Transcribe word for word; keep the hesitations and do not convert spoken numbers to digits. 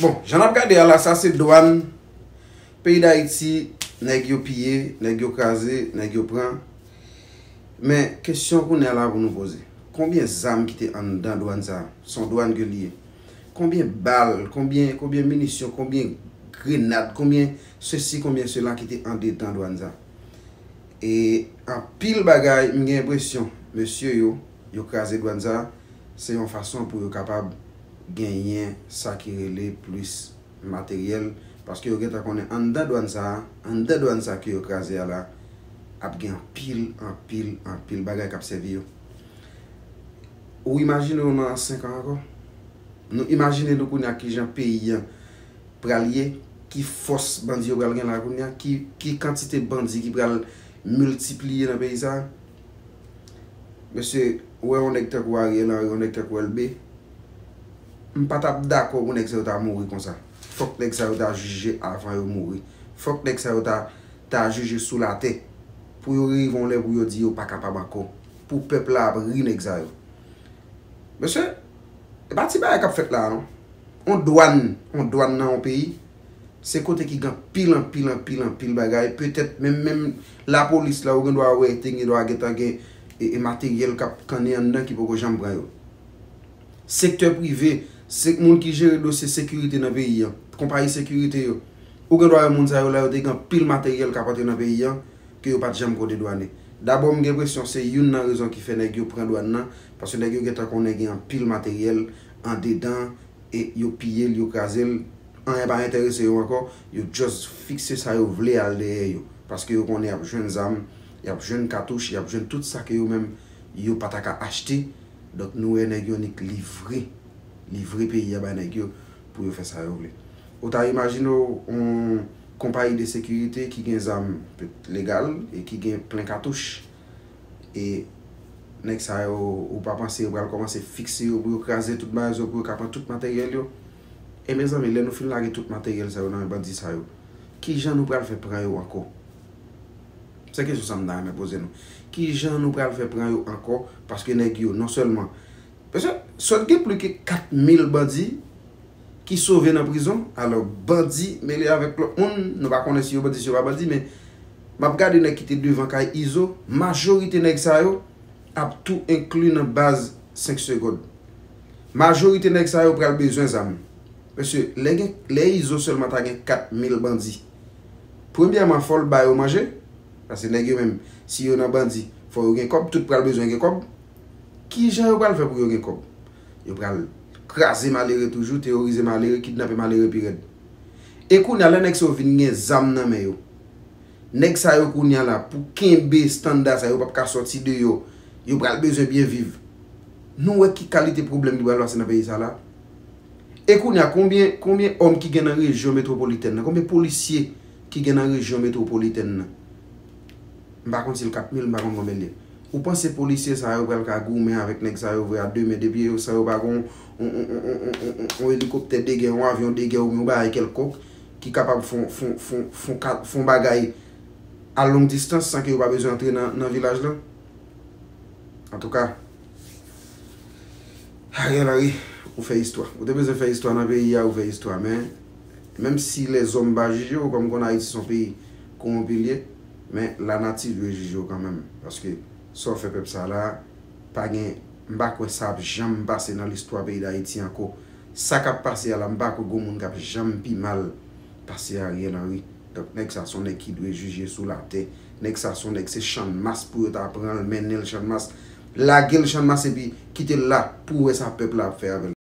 Bon, jan n ap gade a la, sa se dwàn peyi Dayiti, nèg yo piye, nèg yo kraze, nèg yo pran. Men, kesyon kounye a la pou nou poze. Konbyen zam ki te anndan dwàn sa a? Se yon dwàn ke li ye. Konbyen bal, konbyen, konbyen minisyon, konbyen grenad, konbyen sesi, konbyen sela ki te andedan dwàn sa a? E anpil bagay, m gen enpresyon, mesye yo, yo kraze dwàn sa a, se yon fason pou yo kapab genyen sa ki rele plis materyèl, paske yo gentan konnen anndan dwàn sa a, anndan dwàn sa ke yo kraze a la, ap gen anpil, anpil, anpil bagay k ap sèvi yo. Ou imajine w nan senk an ankò? Nou imajine nou kounye a kijan peyi an pral ye, ki fòs bandi yo pral gen la kounye a, ki, ki kantite bandi ki pral miltipliye nan peyi sa a. Mesye, ou wè yon nèg tankou Ariel Henry, yon nèg tankou Elbe, m pa t ap dakò pou nèg sa yo ta mouri konsa. Fòk nèg sa yo ta jije avan yo mouri. Fòk nèg sa yo ta, ta jije sou latè. Pou yo rive yon lè pou yo di yo pa kapab ankò. Pou pèp la ap ri nèg sa yo. Mesye, e pa ti bagay k ap fèt la a non. On dwàn, on dwàn nan yon peyi, se kote ki gen anpil, anpil, anpil, anpil bagay. Petèt menm, menm lapolis la, ou gen dwa wè, te gen dwa gentan gen e, e materyèl k ap kannen anndan ki poko janm pran yo. Sektè prive, se moun ki jere dosye sekirite nan peyi an, konpayi sekirite yo. Ou gen dwa wè moun sa yo la, yo te gen anpil materyèl k ap antre nan peyi an, ke yo pa t janm ko dedwane. Dabò, m gen enpresyon se youn nan rezon ki fè nèg yo pran dwàn nan, paske nèg yo gentan konnen gen anpil materyèl andedan, e yo piye l, yo kraze l, anyen pa enterese yo ankò, yo just fikse sa yo vle al dèyè yo. Paske yo konnen y ap jwenn zam, y ap jwenn katouch, y ap jwenn tout sa ke yo menm yo pa ta ka achte. Donk, nou wè nèg yo nik livre, livre peyi a bay nèg yo pou yo fè sa yo vle. Ou ta imajine w yon konpayi de sekirite ki gen zam legal e ki gen plen katouch. E nèg sa yo, ou pa panse yo pral kòmanse fikse yo pou yo kraze tout bagay yo, pou yo ka pran tout materyèl yo? E mezanmi, lè nou fin lage tout materyèl sa yo nan men bandi sa yo, kijan nou pral fè pran yo ankò? Se kesyon sa m ta renmen poze nou. Kijan nou pral fè pran yo ankò? Paske nèg yo, non sèlman, mesye, sot gen plis ke kat mil bandi ki sove nan prizon. Alò, bandi mele avèk lòt moun, nou pa konnen si yo bandi, si yo pa bandi, men m ap gade nèg ki te devan kay Izo, majorite nèg sa yo ap tou enkli nan baz senk segond. Majorite nèg sa yo pral bezwen zam. Mesye, lè gen, lè Izo sèlman ta gen kat mil bandi, premyèman, fò l ba yo manje, paske nèg yo menm, si yo nan bandi, fò yo gen kòb, tout pral bezwen gen kòb. Kijan yo pral fè pou yo gen kòb? Yo pral kraze malere toujou, teworize malere, kidnape malere pi rèd. E kounye a, lè nèg sa yo vin gen zam nan men yo, nèg sa yo kounye a la, pou kenbe estanda sa, yo p ap ka sòti deyò, yo pral bezwen byen viv. Nou wè ki kalite pwoblèm ki pral pase nan peyi sa la? E kounye a, konbyen, konbyen òm ki gen nan rejyon metwopolitèn nan? Konbyen polisye ki gen nan rejyon metwopolitèn nan? M pa konn si l kat mil, m pa konn konbyen l ye. Ou panse polisye sa yo pral ka goumen avèk nèg sa yo vre a de men, depi yo sa yo pa gon on, on, on elikoptè de gè, on avyon de gè oubyen on bagay kèlkonk ki kapab fon, fon, fon, fon, ka- fon bagay a long distans san ke yo pa bezwen antre nan, nan vilaj lan? Antouka, Ariel Henry, ou fè istwa. Ou te bezwen fè istwa nan peyi a, ou fè istwa. Men, menm si lèzòm pa jije w, kòm m konn Ayiti se yon peyi kowonpi l ye, men lanati dwe jije w kanmenm. Paske sa w fè pèp sa la, pa gen, m pa kwè sa ap janm pase nan listwa peyi Dayiti ankò. Sa k ap pase a la, m pa kwè gon moun k ap janm pi mal pase Ariel Henry. Donk, nèg sa se yon nèg ki dwe jije sou latè. Nèg sa se yon nèg, se Channmas pou yo ta pran l, mennen l Channmas, lage l Channmas epi kite l la pou wè sa pèp la ap fè avè l.